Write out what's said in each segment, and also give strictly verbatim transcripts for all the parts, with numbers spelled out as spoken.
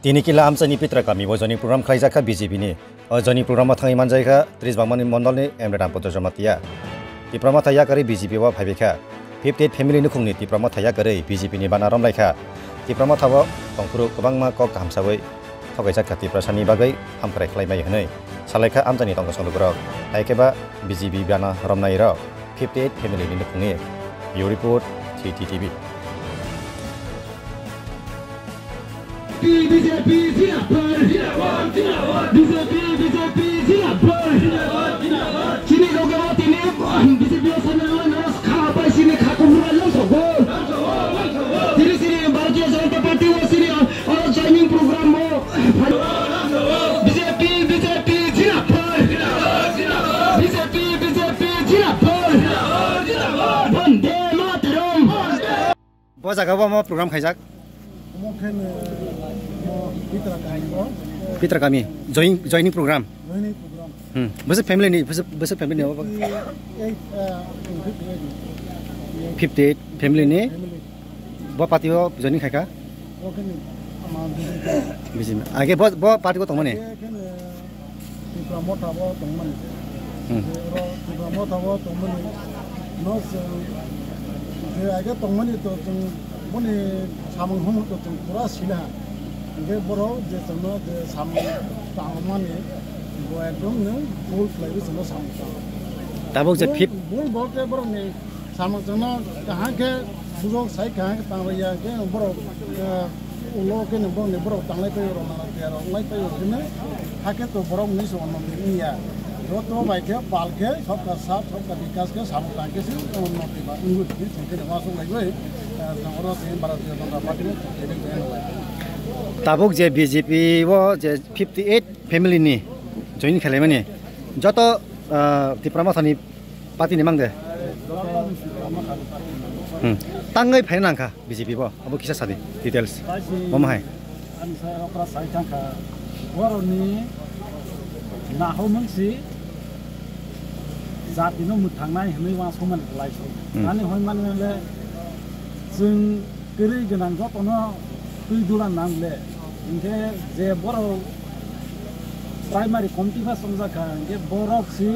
Tini kila amchaini Pitra kami o joining program khlaijak kha B J P ni. O joining program o thangwi manjai kha tris bangmani mondol ni M D Ramputra Jamatia. Tipra Motha yakarwi B J P o phaibai kha. Fifty eight family nukhungni Tipra Motha yakarwi B J P ni bana romlai kha. Tipra Motha o tongphuru kwbangma kok kaham sawi thokaijak kha Tiprasani bagwi hamkrai khlaimai hwnwi salai kha amchaini tongthok songlukurok. Hai khe ba B J P bana romnai rok fifty eight family ni nukhungni. Bureau report, three T T V. B J P zindabad. Zindabad, zindabad. B J P, B J P zindabad. Zindabad, zindabad. Chini loge o tini, B J P o sana lo na kha pai chini kha ko mura lo so go. Tini chini Bharatiya Janata Party o chini, o joining program o. B J P, B J P zindabad. B J P, B J P zindabad. Vande Mataram. Bo jaga o ma program khaijak? Omo khe no, mo Pitra kami o. Pitra kami, join-, joining program. Joining program. Hmm. Bwswk family ni, bwswk, bwswk family ni obo? Fifty eight, uh, fifty eight. Fifty eight family ni? Family. Bo party o joining khaikha? Bo khe ni, ama B J P. B J P. Age bo, bo party o tongmani? Age khe no, Tipra Motha bo tongmani. Hmm. Je oro Tipra Motha bo tongmani. No chwng je age tongmani to chwng boni samung humung to chwng pura sina. Hingke borok je chwngno je samung tangmani bo ekdom no bul khlaiwi chwngno samung tango. Tabuk je bul, fifth bul bo khe borokni samung chwngno kaham khe bujok sai kaham khe tangrwya hingke borok, eh, Ulo khe ni borok ni borok tanglai paio, rok nana khe rok lai paio, hino hakhe to borok ni se unnoti wngya. Joto bai khe pal khe sabka saath, sabka bikas khe samung tang khe se unnoti ba wngwi thangwi thang khe ni uansuk laiwi, eh, oro se Bharatiya Janata Party ni tini khe nai. Tabuk je B J P o je fifty eight family ni join khlaimani joto, ah, Tipra Motha ni Party ni mang de? Hmm. Tangwi phaina nangkha B J P bo. Abo kisa sadi details. Bo mahai. Ani sa okra sai thangkha. Boroni nahomung si jati no mwthangnai hwnwi uansukmani kwlai se. Hmm. Ani hwnmani le chwng kwrwi gwnang jotono twi dula nang le. Hinkhe je borok primary committee ba chongjak kha, hinkhe borok si,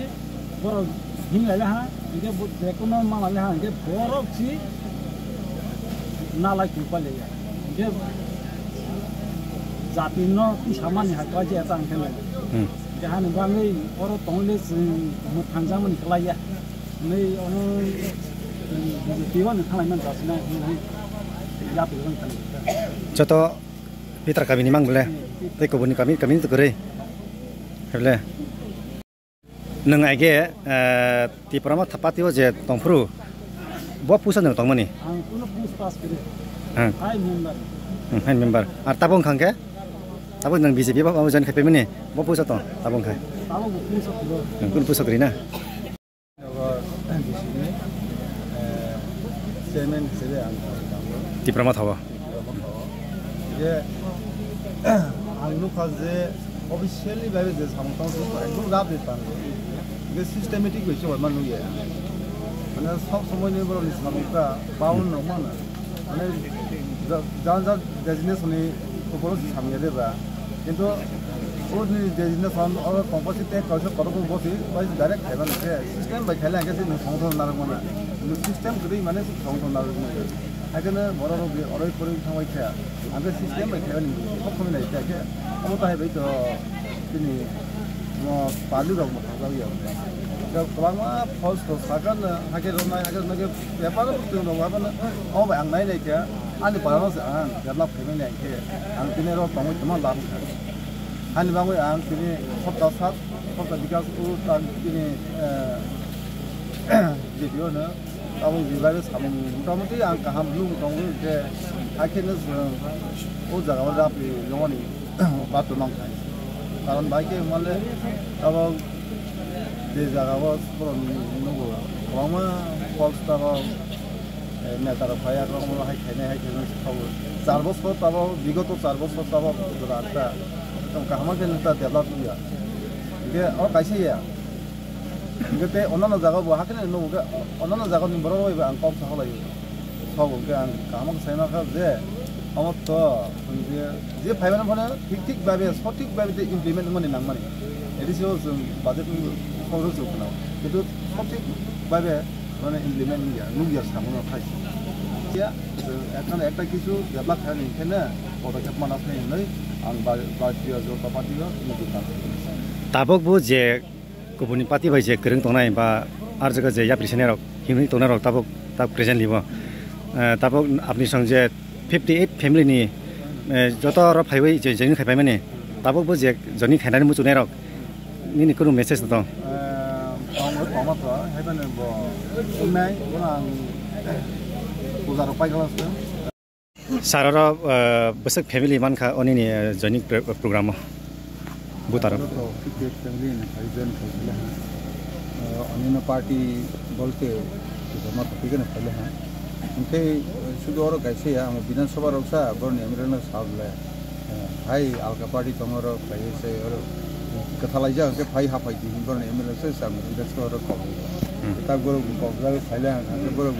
borok hinglai le ha, hinkhe bo-, je kono mala le ha, hinkhe borok si nalai tongpai le ya. Hinkhe jati no twi samani hai khlai je ta hinkhe le. Hmm. Hinkhe hani bagwi oro tongwi le chwng mwthang jamani khlai ya. Hinwi ono, um, B J P o ni khalai man jasina hinwi yapri ban khlai. Joto Pitra kami ni mang bole. Tei kubuni kami, kami ni to kwrwi. Bole. Nwng aige, eh, Tipra Motha party o je tongphuru, bo pusa nwng tongmani? Ang kuno pus pas kwrwi. Hang. Hai member. Hmm, hai member. Ar tabuk wngkha hwnkhe? Tabuk nwng B J P bo, bo join khai phaimani? Bo pusa tong, tabuk wngkha? Tabuk bo pusa kwrwi. Nwng kuno pusa kwrwi na? Nogo B C ni, eh, chairman hisabe ang tamo. Tipra Motha o. Tipra Motha o. Je, ang nukha je officially bai je samung tamo ekdom rap ni tang. Je systematic bai se ma nukya. Mane sob somoi ni borok ni samung ta paun no mana. Mane ja-, jan jan designation ni upor se samung ya de ba. Kintu o ni designation oro tongpasi te kaisa kotor bo si bai direct khaiba ni se system bai khaila hingke se no songthor narwk mana. Kintu system kwrwi mane se songthor narwk mana. Hakhe no borok rok oro kwrwi thangbai kha. Hingke system bai khaibani kok khumui nai khe omo tahai bai to tini mo pali rok mo thangjago ya. Kwbangma false to sakha no hakhe rwnai hakhe rwnai khe paper o tong rok abo no omo bai ang nai nai khe ani para no se ang develop khaimani. Khe ang tini oro tongwi tongma lab wngkha. Hani bagwi ang tini hopta sat, hopta bikas o ta tini, eh, B P O no abo ni bagwi samung motamoti ang kaham nugwi tongo je, hakhe no chwng o jaga o rapri longoni bathroom ang khai. Karon bai khe male abo je jaga o borok nugo kwbangma false tabok. Eh, neta rok phai aro omo hai khainai, hai khainai se khaui. Char bosor tabok, bigoto char bosor tabok jora ta tong kaham khe neta develop wngya. Hingke o kaisa ya. Hingke tei onano jaga bo hakhe nugo khe onano jaga ni borok bai bo ang kok sa halai. Sabo khe ang kaham khe sai ma kha je omo to hingke Tei phaimani phano thik thik babe, sothik babe tei implement wngmani nangmani. A D C o chwng budget ni khorok rok chwng khwnao. Kintu sothik babe mane implement wngya, nukya samungo khai. Ya, chwng ekhano ekta kisu develop khaini hwnkhe na podokep mana phai hwnwi ang ba-, Bharatiya Janata Party o nukwi kha. Tabuk bo je kubuni party bai je kwrwng tongnai ba ar jaga je yapri sene rok himwi tongnai rok tabuk, tabuk presently bo, eh, tabuk apni song je fifty eight family ni, eh, joto rok phaiwi je join khai paimani, tabuk bo je join khainani muchunai rok nini kunu message no tong? Eh, tong, tongma to, hai bane bo, unai, bo ang, eh, puja rok pai galas to. Sir, oro, eh, bwswk family mankha o nini, eh, joining pro-, program o? Butaro. Oro to fifty eight family ni phai join khai le ha. Eh, onino party bolte, joto ma party gana khai le ha. Hwnkhe, eh, sudu oro kaisa ya, amo Bidhan Sabha rok sa, boroni M L A no sa le. Eh, hai alka party tongo oro, khai se oro. Kwthalai ja, hwnkhe phai ha phai di, boroni M L A se sa, Bidhan Sabha oro kok. Hmm. Ta borok kok ja khai le ha, hwnkhe borok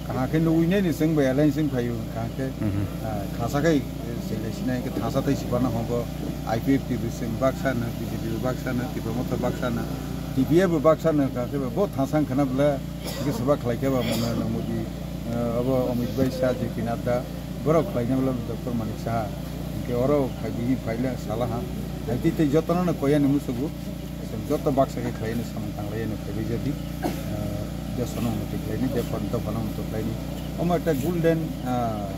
Kaham khe nugwi nai ni chwng bai alliance wng phaio, kaham khe, Mhm. ah, thasa khai, eh, chwng sinai khe thasa tei sibana hobo, I P F T bo chwng baksa no, B J P bo baksa no, Tipra Motha baksa no, T P F bo baksa no, kaham khe bo thasa wng khna bwle, hwnkhe soba khlai khe ba mano no Modi, eh, obo Amit Bhai Shah, J P Nadda, borok khlai na bwle Doctor Manik Saha, hwnkhe oro khai bini phaile salaha, hai tei tei jotono no koya ni musugo. Chwng joto baksa khe khlaini samung tanglaini phaibai jadi, eh, desano unnoti khlaini, dephan dophano unnoti khlaini. Omo ekta golden, ah,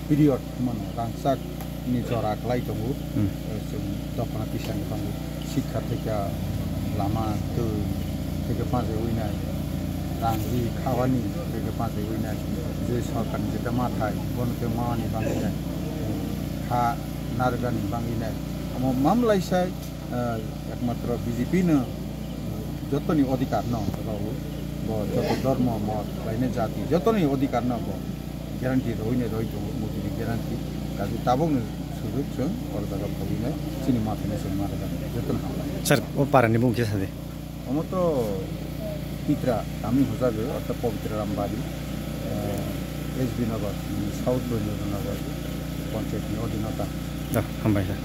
period, mano rangchak ni jora khlai tongo. Hmm. Eh, chwng dophano tisani tongo. Sikha theka, lama, twi, theke panjaiwi nai, rang ri khawani, theke panjaiwi nai, je sorkar ni jeta ma thai, bono te mani bangwi nai, ha narwgani bangwi nai. Omo mamlai sai, ah, ekmatro B J P no jotoni odhikar no rw, bo joto dhormo, mot, khlainai jati, jotoni odhikar no bo guarantee rwinai rwi tongo, Modi ni guarantee. Kaisa tabuk ni sujuk chwng oro jaga phaiwi nai, chini mata no chwng ma rwgani, jotoni hambai. Sir, o para ni bung kisa de? Omo to Pitra, kami hojago, ortho Pabitra Rambari, eh, S B Nagar, South Bendra Nagar, panchayat ni odhino ta. Da, hambai sir.